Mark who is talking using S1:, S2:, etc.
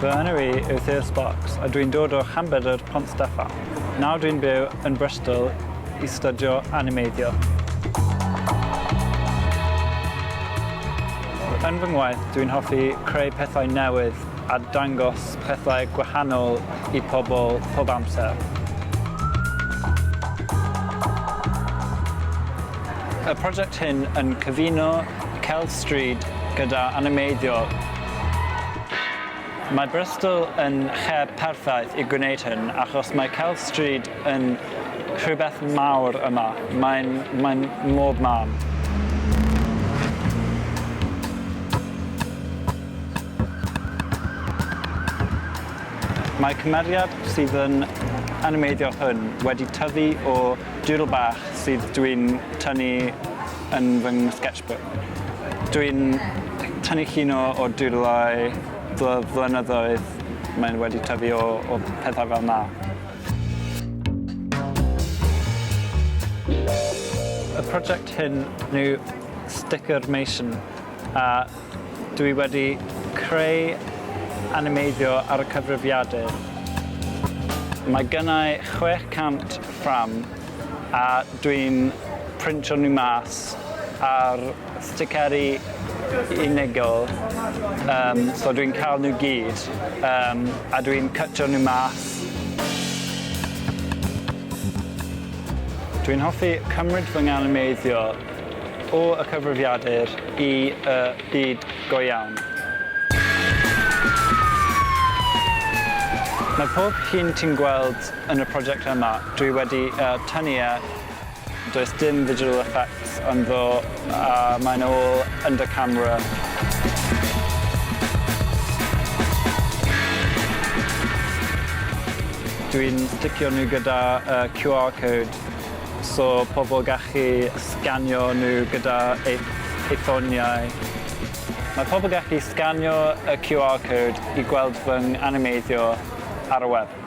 S1: Fy enw i yw Theo Sparks a dwi'n dod o Llanbedr Pont Steffan. Nawr dwi'n byw yn Bristol i stydio animeiddio. Yn fy ngwaith dwi'n hoffi creu pethau newydd a dangos pethau gwahanol i pobl pob amser. Y prosiect hyn yn cyfuno celf stryd gyda animeiddio. Mae Bristol yn lle perffaith i gwneud hyn achos mae celf stryd yn rhywbeth mawr yma. Mae'n mae'n mob man. Mae cymeriad sydd yn animeiddio hwn wedi tyfu o doodle bach sydd dwi'n tynnu yn fy sketchbook. Dwi'n tynnu llun o o doodlau fy flynyddoedd mae'n wedi tyfu o o pethau fel 'na. Y project hyn yw Stickermation a Dwi wedi creu animeiddio ar y cyfrifiadur. Mae gynna i 600 ffram a dwi'n printio nhw mas ar sticeri unigol yym so dwi'n ca'l nhw gyd yym a dwi'n cytio nhw mas. Dwi'n hoffi cymryd fy nganimeiddio o y cyfrifiadur i y byd go iawn. Mae pob llun ti'n gweld yn y project yma, dwi wedi yy tynnu e, does dim visual effects ynddo a mae'n all under camera. Dwi'n sticio nhw gyda yy QR code so pobol gallu sganio nhw gyda eu eu ffoniau. Mae pobl gallu sganio y QR code i gweld fy animeiddio ar y web.